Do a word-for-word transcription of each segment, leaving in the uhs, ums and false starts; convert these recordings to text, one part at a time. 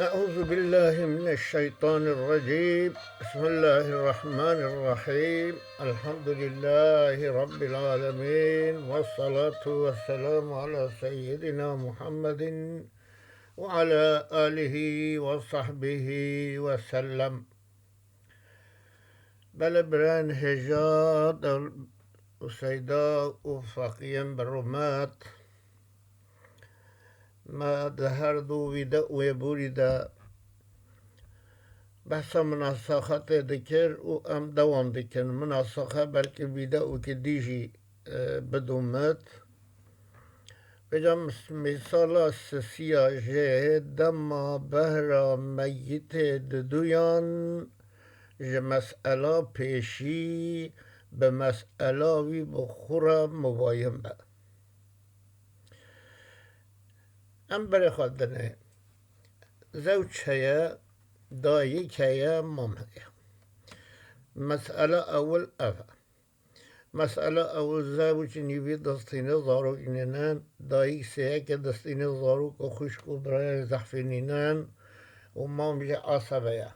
أعوذ بالله من الشيطان الرجيم. بسم الله الرحمن الرحيم. الحمد لله رب العالمين، والصلاة والسلام على سيدنا محمد وعلى آله وصحبه وسلم. Belê birayên hêja û seyda û feqiyên bi rûmet, me di her du vîdeoyê borî de behsa munasaxetê dikir û em dewam dikin. Munasaxe belkî vîdeokî dî jî, e, bidûmit. Vêca mis-, mîsala sisiya jê dema behra meyitê diduyan ji mesela pêşî bi mesela wî bi xwe re mubayin be. Em berê xwe dinê. Zewç heye, dayik heye, mam heye. Mesela ewil ev e. Mesela ewil zewç nîvî distîne zarok nînin, dayik sêyeke distîne zarok û xwişk û birayên zehfê nînin û mam jî asebe ye.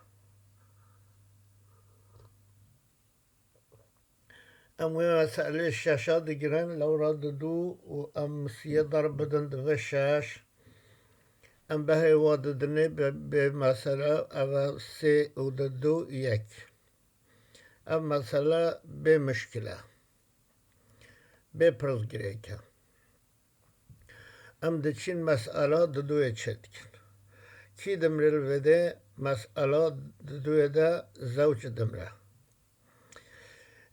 Em wê meselê şeşa digirin, lewra didu û em siyê derbidin dibe şeş. Em behê wa didinê bê, bê mesele ev e sê û didu yek. Ev mesele bê mişkil e. Bê pirsgirêk e. Em diçin mesela diduyê çêdikin. Kî dimre li vê dê mesela diduyê de zewç dimre.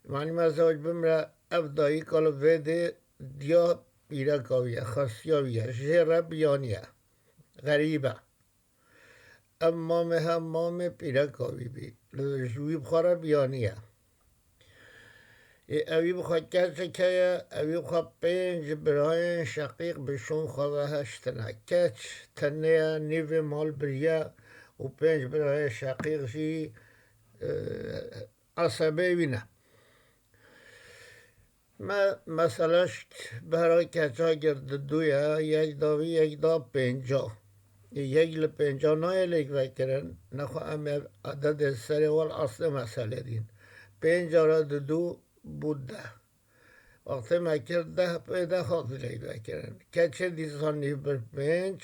Manî me zewç bimre, ev dayika li vê dê diya pîreka wî ye, xasiya wî ye. Jê re biyaniye. Xerîb e. Ev mamê he mamê pîreka wî bî. Li ji wî bi xwe re biyaniye. Ê, ewî bi xwe keçek heye, ewî bi xwe pênc birayên şeqîq bi şûn xwe ve heştine. Keç tenê ye, nîvê mal biriye û pênc birayê şeqîq jî, e, esebê wî ne. Me, mesela şik behra keça gird didu ye, yek da wî, yek da pênca. Yek li pênca nayê lêk vekirin, nexwe em ê ededê serê wal aslê meselê dîn. Pênca re didu bû deh. Wextê me kir deh, pê deh hat lêk vekirin. Keçê dîsan nîv bir pênc,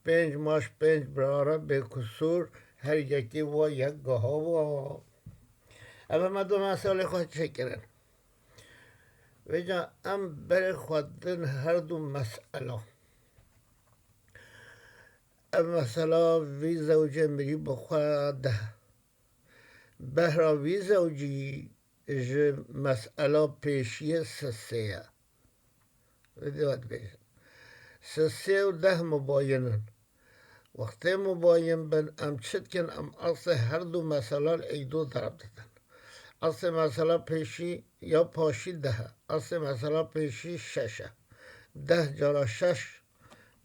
pênc maş pênc birara bê kusûr, her yekê wa yek giha wa. Ev me du meselê xwe çêkirin. Vêca em berê xwe din her du mesela. Ev mesela vî zewcê mirî bi xwe deh. Behra vî zewcî ji mesela pêşiyê sisê ye. Vê dê dibêjin. Sisê û deh mubayin in. Wextê mubayin bin, em çi dikin? Em aslê her du meselan êk du derb didin. Aslê mesela pêşî ya paşî deh e. Aslê mesela pêşî şeş e. Deh cara şeş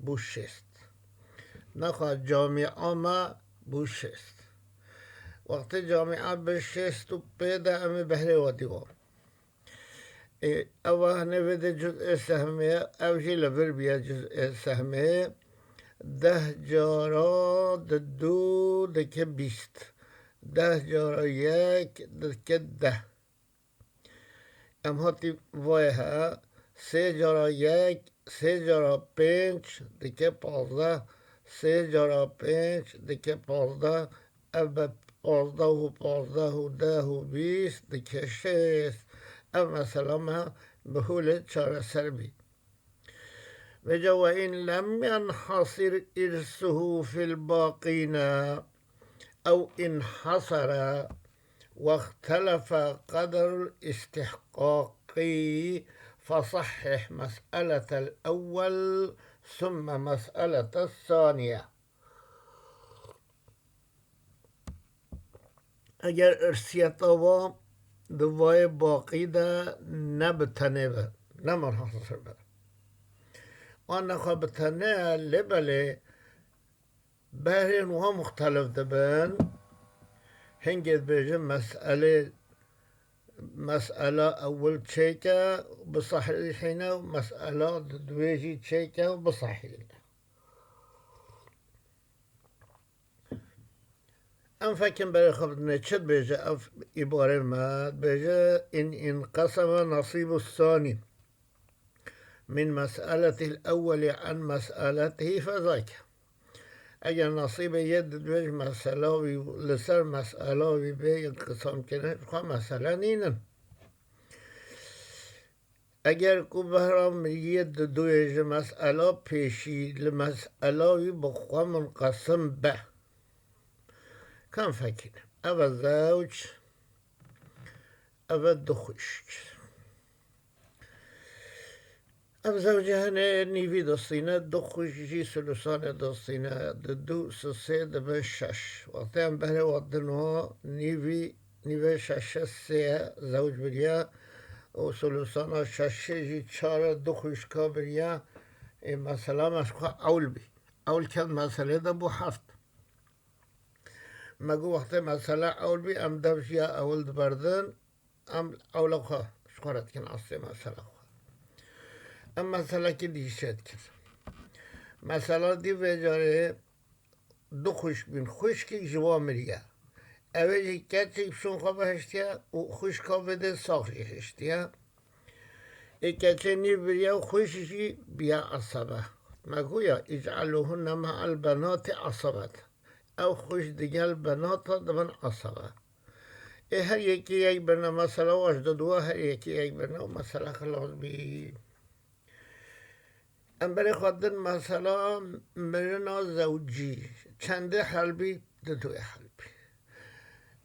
bû şêst. Nexa camîa me bû şêst. Wextê camîa bi şêst û pê de em ê behrê we dî wan. Ê, ew hene vê de cuz'ê sehmê ye, ev jî li vir bûye cuz'ê sehmê. Deh cara didu dike bîst. Deh cara yek dike deh. Em hatî vayê he, sê cara yek, sê cara pênc dike pazdeh, sê cara pênc dike pazdeh, ev be pazdeh û pazdeh û deh û bîst dike şêst. Ev mesela me bi holê çareser bî. Vêca وإن لم ينحصر إرثه في الباقين أو انحصر واختلف قدر الاستحقاق فصحح مسألة الأول ثم مسألة الثانية. Eger irsiyeta wan di vayê baqî de ne bi tenê be, ne munhasir be. An nexwe bi tenê ye, lê belê behrên wan muxtelif dibin. Hingê dibêjin meselê, mesela ewil çêke, bisehîhîne û mesela di duwê jî çêke û bisehîne. Em fekin berê xwe bidine çi dibêje ev îbarê me, dibêje: "In inqeseme nasîbu sanî min mes'eletil ewweli an mes'eletihi fezayke." Eger nasîbê yê di duê ji mesela wî, li ser mesela wî bê inqisam kirin, xwe mesele nînin. Eger ku behra miriyê di duê ji mesela pêşî li mesela wî bi xwe munqesim be, kam fekîne? Ev e zewc, ev e du xwişk. Ev zewcê hene nîvî dostîne, du xwişk jî sulusanê dostîne, di du sisê dibin şeş. Wextê em berê we din wa nîvî, nîvê şeşe sê ye, zewc biriye û sulusana şeşê jî çar e, du xwişka biriye. Ê, mesela me ji xwe ewl bî. Ewl ket meselê de bû heft. Me got wextê mesele ewl bî, em dev jî ya ewil diberdin, em ewla xwe ji xwe re dikin, aslê mesela xwe. Em meselekî dî çê dikin. Mesela dî vê carê du xwişk bîn, xwişkek ji wan miriye. Ew ê jî keçek bi şûn xwe ve hiştiye û xwişka vê dê sax jî hiştiye. Ê keçê nîv biriye û xwişk jî biya esebe. Me got ya, "Îc'elûhunne me'el benatî esebet." Ew xwişk digel benata dibin esebe. Ê her yekî yek birine, mesela wa ji diduwa her yekî yek birine û mesele xilas bî. Em berê xwe din mesela mirina zewcî. Çendê helbî? Diduê helbî.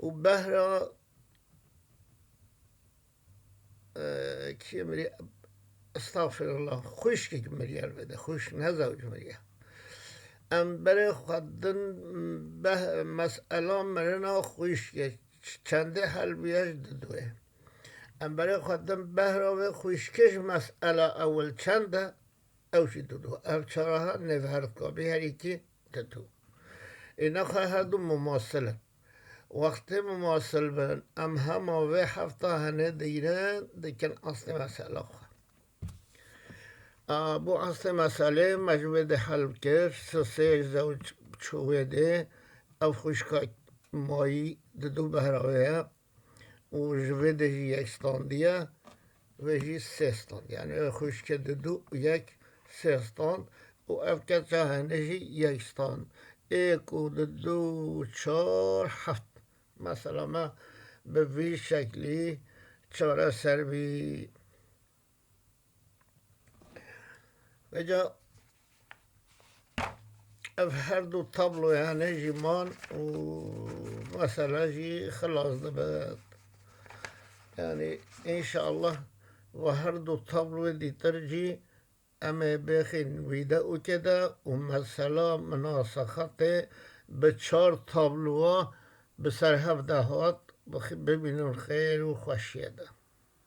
Û behra, e, kî mirî? Estexfirullah. Xwişkek miriye li vê de. Xwişk, ne zewc miriye. Em berê xwe din beh-, mesela mirina xwişkê. Ç-, çendê helbî ye? Ji diduê. Em berê xwe din behra vê xwişkê ji mesela ewil çend e? Ew jî didu. Ev çar e, nêv her dika bî, her yekî didu. Ê nexwe her du mumasil in. Wextê mumasil bin, em hema vê hefta hene dîrin, dikin aslê mesela xwe. A, bû aslê meselê me ji wê dê hel kir, sisê zewc çû wê dê, ev xwişka mayî didu behra wê ye. Û ji vê de jî yek standiye, vê jî sê stand. Yani xwişkê didu û yek sê stand û ev keça hene jî yek stand. Êk û didu û çar, heft. Mesela me bi vî şeklî çareser bî. Vêca ev her du tabloyane jî man û mesele jî xilas dibe. Yani înşallah ve her du tabloyê dîtir jî em ê bêxîn vîdeokê de û mesela minasexetê bi çar tablowa bi ser hev de hat bixî-, bibînin xêr û xweşiyê de.